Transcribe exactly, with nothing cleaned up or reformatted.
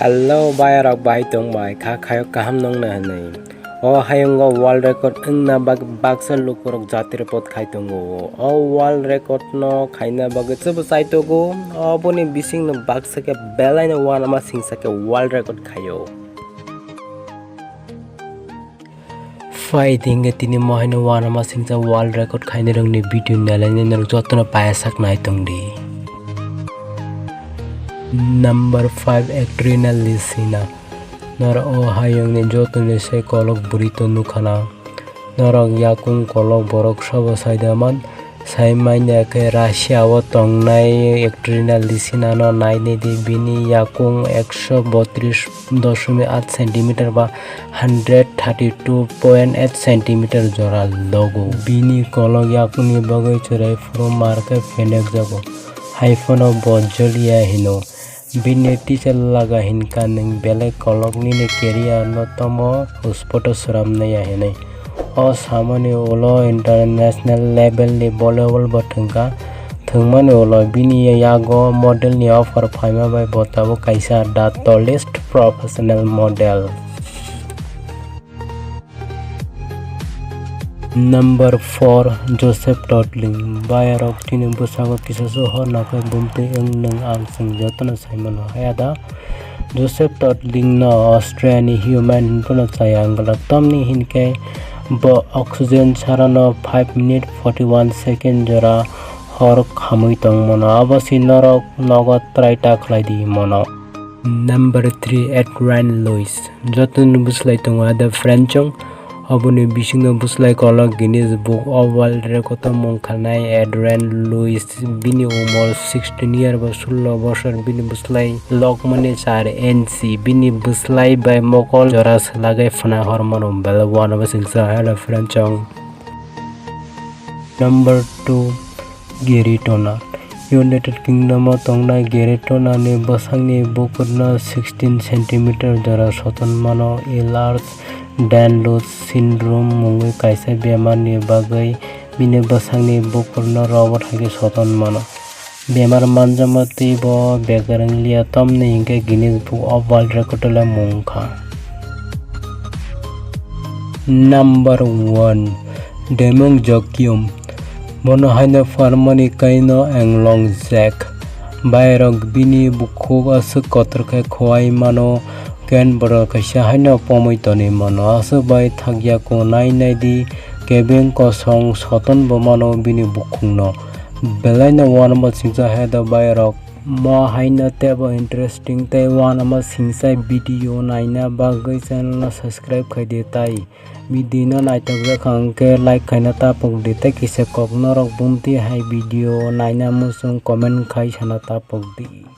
Hello, bayarok bai tong bai, kha khayok kaham nongna hinwi. O hayungo world record wngna bak-, baksa lukurok jati report khai tongo. O world record no khaina bagwi chwbo chai tongo. Oboni bisingno baksa khe belaino uanama singsa khe world record khaio. Phai di hingke tini mo haino uanama singsa world record khainai rokni video nailainai norok jotono paiyasak nai tongdi. Number five, Ekaterina Lisina. Norok o hayungni jotoni se kolok bwrwi to nukhana. Norok yakung kolok borok sabo saida man. Sai manya khe Russia o tongnai Ekaterina Lisina no nainai di, bini yakung ekso botris doshomik aat centimeter ba hundred thirty two point eight centimeter jora logo. Bini kolok yakungni bagwi chwrai phuru mar khe phenekjago, hai phano bo Julia hino. Bini teacher laga hinka nwng belai kolok nini career no tomo uspoto sramnai ya hinwi. O samani ulo international level ni volleyball bo thwngkha. Thwngmani ulo bini yago model ni offer phaima bai bo tabuk kaisa the tallest professional model. Number four, Joseph Totling. Bayarok tini bwskango kisa se hor nakhai bumtwi wng nwng ang chwng jotono sai mano. Haya da Joseph Totling no Australia ni human hinphano chaya wngla. Tamni hinkhe bo oxygen sarano five minute forty one second jora hor khamwi tong mano. Abo se norok nogo try ta khlai di mano. Number three, Adrian Lewis. Jotoni bwslai tongo ada French chong. Oboni bisingo bwslai kolok Guinness Book of World Record o mung khanai Adrian Lewis. Bini umor sixteen year ba sullo bosor. Bini bwslai lokmani char inch. Bini bwslai bai mokol jora swlagwi phwna hor mano. Bela uanama singsa hello French chong. Number two, Gary Turner. United Kingdom o tongnai Gary Turner ni bwsakni bukurno sixteen centimeter jora soton mano, Ehlers-Danlos syndrome mungwi kaisa bemar ni bagwi bini bwsakni bukurno robot hai khe soton mano. Bemar manjakma tei bo bekereng liya, tamni hinkhe Guinness Book of World Record o le mung kha. Number one, Demung Jokyum. Bono haino pharmani kaino Englong Jack. Bairok bini bukhuk aswk kotor khe khowai mano, ken borok kaisa haino pomwi tonwi mano. Aswk bai thakya ko nai nai di, kebeng kosong soton bo mano bini bukhukno. Belaino uanama singsa hai da bairok. Mo haino teibo interesting tei uanama singsa video naina bagwi channel no subscribe khai di tai. Video no naithok jakha hwnkhe like khaina tapok di tei kisa kok norok bumtwi hai video naina muchung comment khai sana tapok di.